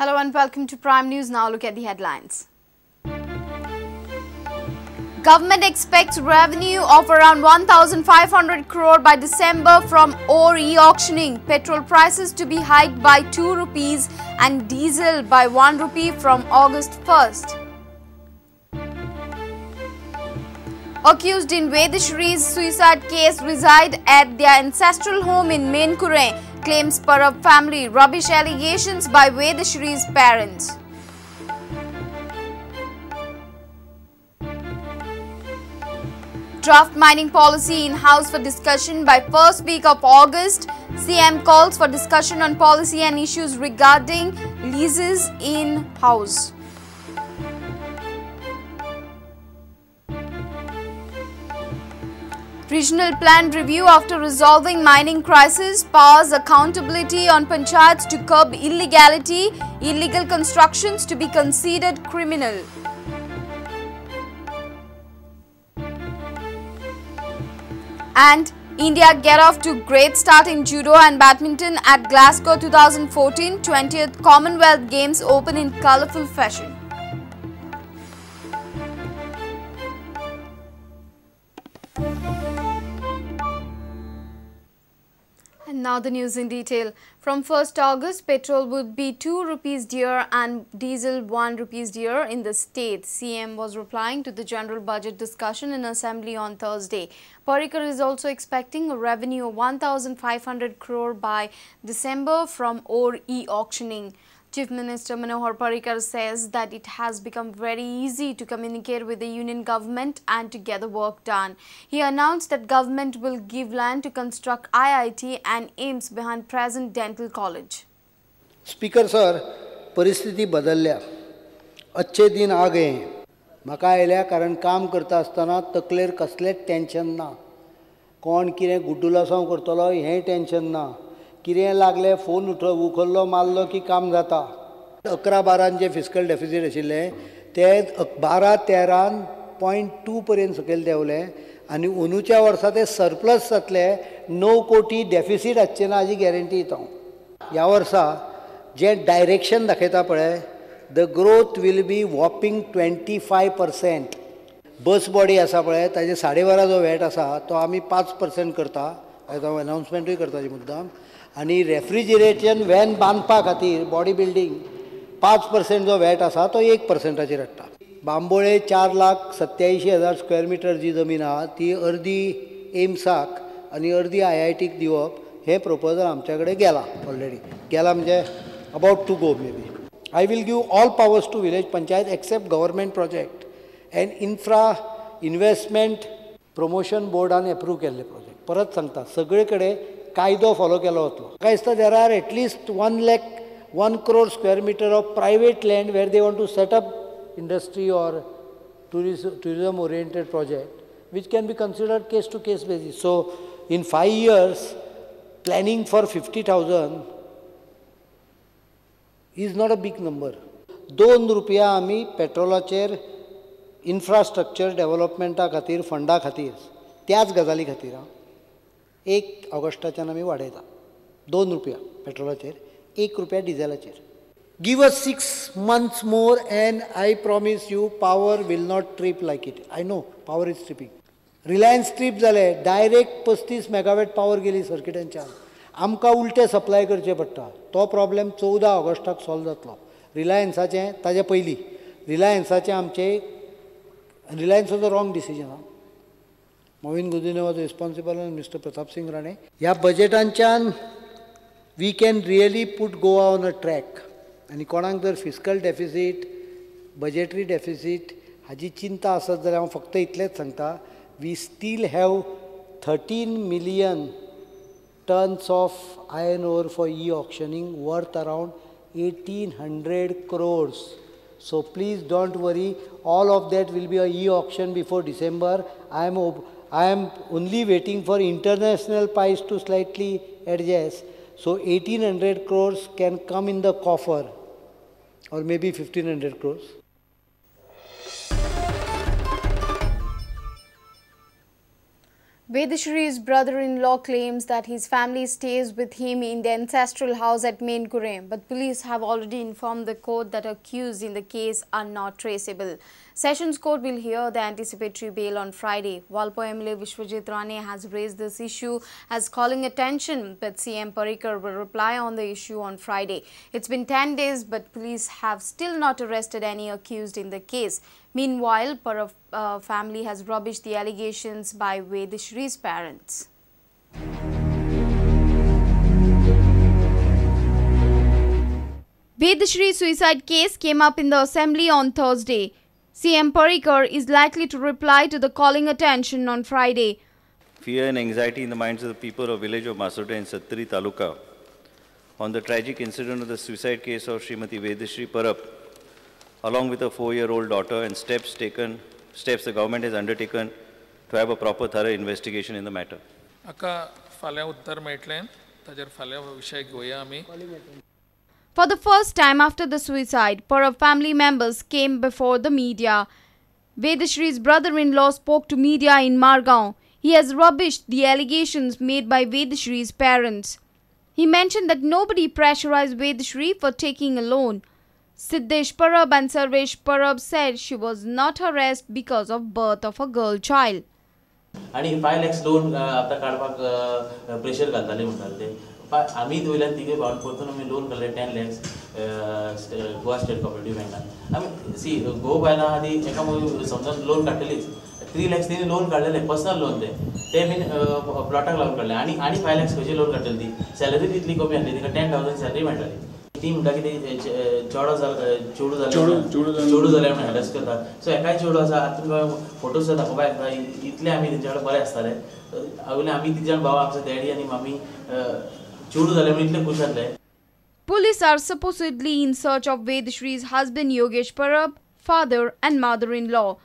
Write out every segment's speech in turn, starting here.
Hello and welcome to Prime News. Now look at the headlines. Government expects revenue of around 1,500 crore by December from ore e-auctioning. Petrol prices to be hiked by 2 rupees and diesel by 1 rupee from August 1st. Accused in Vedashree's suicide case reside at their ancestral home in Menkure, claims Parab family. Rubbish allegations by Vedashree's parents. Draft mining policy in House for discussion by first week of August. CM calls for discussion on policy and issues regarding leases in House. Regional plan review after resolving mining crisis, powers accountability on panchayats to curb illegality, illegal constructions to be considered criminal. And India get off to great start in judo and badminton at Glasgow 2014 20th Commonwealth Games open in colourful fashion. And now the news in detail. From 1st August, petrol would be 2 rupees dear and diesel 1 rupees dear in the state. CM was replying to the general budget discussion in Assembly on Thursday. Parrikar is also expecting a revenue of 1,500 crore by December from ore e-auctioning. Chief Minister Manohar Parrikar says that it has become very easy to communicate with the union government and to get the work done. He announced that government will give land to construct IIT and AIIMS behind present dental college. Speaker sir, परिस्थिती बदलल्या, अच्छे दिन आ गए. म्हाका आयल्या कारण काम करता आसतना तकलेर कसलेंच टेन्शन ना, कोण कितें गुड्डुलासांव करतलो हें टेन्शन ना, कितें लागलें फोन उखल्लो मारलो की काम जाता. 11-12 जे फिस्कल डेफिसीट आशिल्लें तें 12-13.2 पर्यंत सकयल देंवलें आनी अंदूच्या वर्सा तें सरप्लस जातलें. 9 कोटी डेफिसीट आसचें ना हाजी गॅरंटी दिता हांव. ह्या वर्सा जें डायरेक्शन दाखयता पळय, the growth will be whopping 25%. Bus body आसा पळय ताजे 12.5 जो वॅट आसा तो आमी 5% करता, आयज हांव अनावन्समेंटूय करता मुद्दाम. आनी रेफ्रिजरेशन व्हॅन बांदपा खातीर बॉडी बिल्डींग 5% जो वॅट आसा तो 1%चेर हाडटा. बांबोळे 4,87,000 स्क्वेअर मिटर जी जमीन आहा ती अर्दी एम्साक आनी अर्दी IITक दिवप हें प्रपोजल आमच्या कडेन गेलां, ऑलरेडी गेलां, म्हणजे about to go maybe. I will give all powers to village panchayat except government project and infra investment promotion बोर्डान एप्रूव केल्ले प्रोजेक्ट. परत सांगता, सगळे कडेन कायदो फॉलो केलो वतलो. म्हाका दिसता there are at least 1 crore square metre of private land where they want to set up industry or tourism oriented project which can be considered case to case basis. So in 5 years planning for 50,000 is not a big number. 2 रुपया आमी पेट्रोलाचेर infrastructure डेव्हलपमेंटा खातीर फंडा खातीर त्याच गजाली खातीर 1 ऑगस्टाच्यान आमी वाडयता 2 रुपया पेट्रोलाचेर, 1 रुपया डिझेलाचेर. Give us 6 months more and I promise you power will not trip like it. I know power is tripping. Reliance trip जालें, डायरेक्ट 35 मेगावॅट पावर गेली सर्किटांच्यान. आमकां उलटें सप्लाय करचें पडटा. तो प्रॉब्लेम 14 ऑगस्टाक सॉल्व जातलो. रिलायन्साचें ताजे पयलीं रिलायन्साचें आमचें Reliance was a wrong decision. Mauvin Godinho was responsible and Mister Pratap Singh Rane. ह्या बजेटांच्यान we can really put Goa on a track. आनी कोणाक जर फिस्कल डेफिसीट, बजेटरी डेफिसीट हाजी चिंता आसत जाल्यार हांव फक्त इतलेंच सांगता, we still have 13 million tons of iron ore for e-auctioning worth around 1,800 crores. So please don't worry, all of that will be a e-auction before December. I am only waiting for international price to slightly adjust. So 1,800 crores can come in the coffer, or maybe 1,500 crores. Vedashree's brother-in-law claims that his family stays with him in the ancestral house at Menkure, but police have already informed the court that accused in the case are not traceable. Sessions Court will hear the anticipatory bail on Friday. Valpo MLA Vishwajit Rane has raised this issue as calling attention, but CM Parrikar will reply on the issue on Friday. It's been 10 days, but police have still not arrested any accused in the case. Meanwhile, Parab family has rubbished the allegations by Vedashree's parents. Vedashree's suicide case came up in the assembly on Thursday. CM Parrikar is likely to reply to the calling attention on Friday. Fear and anxiety in the minds of the people of village of Masodda in Sattari Taluka on the tragic incident of the suicide case of Srimati Vedashree Parab, along with a 4-year-old daughter, and steps the government has undertaken to have a proper thorough investigation in the matter. For the first time after the suicide, Parab family members came before the media. Vedashree's brother-in-law spoke to media in Margao. He has rubbished the allegations made by Vedashree's parents. He mentioned that nobody pressurized Vedashree for taking a loan. Siddesh Parab and Sarvesh Parab said she was not harassed because of birth of a girl child. आणि 5 lakhs loan आता काढपाक pressure घालताले म्हणटाले ते आमी वयल्यान तिगे भावन परतून आमी लोन काडले 10 lakhs Goa state cooperative बँकान. आमी सी गो बायलां आहा ती एका समजा लोन काडटलीच 3 lakhs तिने लोन काडलेले पर्सनल लोन ते बीन प्लॉटाक लागून काडले आनी आनी 5 lakhs खंयचे लोन काडटली ती सॅलरी तितली कमी आसली तिका 10,000 सॅलरी मेळटाली. ती म्हणटा की ते चेडो चेडू जालें जालें म्हणून हॅरस करता. सो एकाय चेडू आसा आतां तुमकां फोटो सुद्दां दाखोवपाक येता इतले आमी तेंच्या कडेन बरे आसताले. वयल्यान आमी तिच्यान जाण भाव आमचो डॅडी आनी मामी चेडू जालें म्हणून इतले खूश जाल्ले. Police are supposedly in search of Vedashree's husband Yogesh Parab, father and mother-in-law.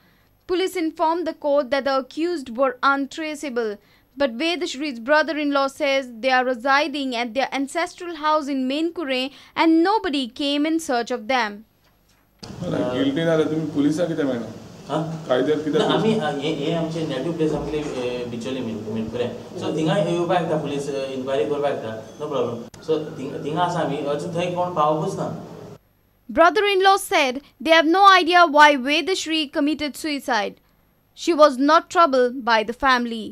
Police informed the court that the accused were untraceable. But Vedashree's brother-in-law says they are residing at their ancestral house in Menkure and nobody came in search of them. Guilty ना तुम्ही पुलिसा किती मेळना? हां कायद्यात किती आमी हे आमचे नेटिव्ह प्लेस आमगेले बिचोली मेनकुरे. सो थिंगा येवपाक येता पुलीस इन्क्वायरी करपाक येता नो प्रॉब्लम. सो थिंगा आसा आमी अजून थंय कोण पावकूच ना. Brother-in-law said they have no idea why Vedashree committed suicide. She was not troubled by the family.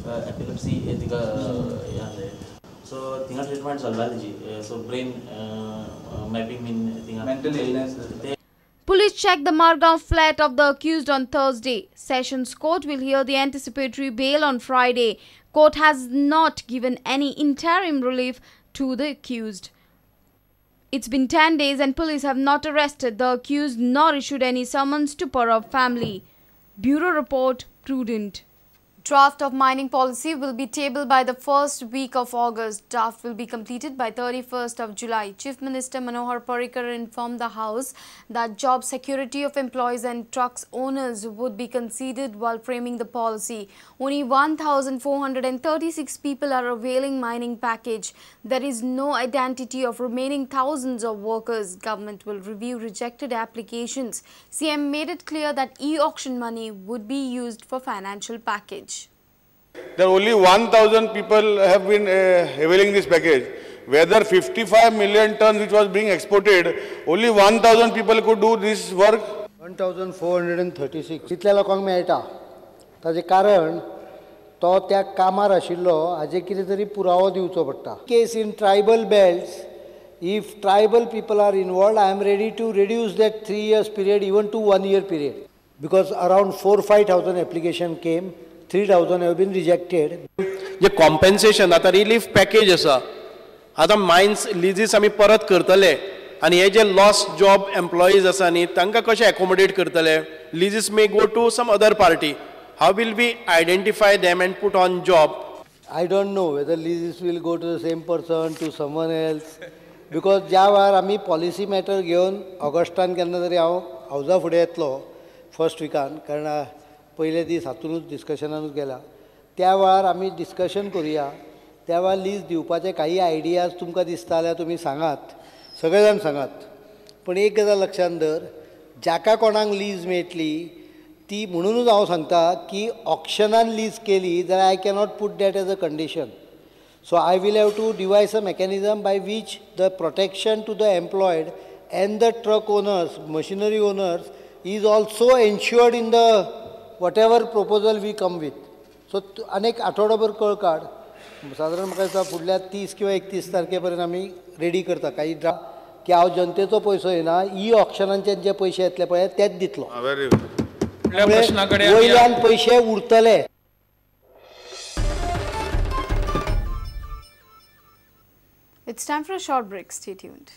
Epilepsy तिका हें आसलें सो थिंगा ट्रिटमेंट चलता तेजी सो ब्रेन मॅपिंग बीन थिंगा mental illness. Police checked the Margao flat of the accused on Thursday. Sessions Court will hear the anticipatory bail on Friday. Court has not given any interim relief to the accused. It's been 10 days and police have not arrested the accused nor issued any summons to Parab family. Bureau Report, Prudent. Draft of mining policy will be tabled by the first week of August. Draft will be completed by 31st of July. Chief Minister Manohar Parrikar informed the House that job security of employees and trucks owners would be considered while framing the policy. Only 1,436 people are availing mining package. There is no identity of remaining thousands of workers. Government will review rejected applications. CM made it clear that e-auction money would be used for financial package. There are only 1,000 people have been availing this package. Whether 55 million tons which was being exported, only 1,000 people could do this work. 1,436. इतल्या लोकांक मेळटा. ताजें कारण तो त्या कामार आशिल्लो हाजे कितें तरी पुरावो दिवचो पडटा. Case in tribal belts, if tribal people are involved, I am ready to reduce that 3 years period even to 1 year period. Because around 4-5 thousand application came. 3,000 have been rejected. J compensation आता relief package आसा आतां mines लिजीस आमी परत करतले आनी हे जे loss job employees आसा न्ही तांकां कशें एकोमोडेट करतले. Leases may go to some other party. How will we identify them and put on job? I don't know whether leases will go to the same person to someone else because ज्या वेळार आमी policy matter घेवन Augustan केन्ना तरी हांव हावजा फुडें येतलो first विकान, कारण पयले दीस हातूनच डिस्कशनानूच गेला. त्या वेळार आमी डिस्कशन करुया. त्या वेळार लीज दिवपाचे काही आयडियाज तुमकां दिसता जाल्यार तुमी सांगात, सगळे जाण सांगात. पण एक गजाल लक्षांत धर, जाका कोणाक लीज मेळटली ती म्हणूनच हांव सांगता की ऑक्शनान लीज केली जाल्यार I cannot put that as a condition. So I will have to devise a mechanism by which the protection to the employed and the truck owners, machinery owners is also ensured in the whatever proposal we come with. So आनी एक आठवडोभर कळ काड, सादारण म्हाका दिसता फुडल्या 30 किंवा 31 तारखे पर्यंत आमी रेडी करता काही ड्राफ्ट की हांव जनतेचो पयसो येना, ई ऑक्शनाचे जे पयशे येतले पळय तेच दितलो. वयल्यान पयशे उरतले. It's time for a short break. Stay tuned.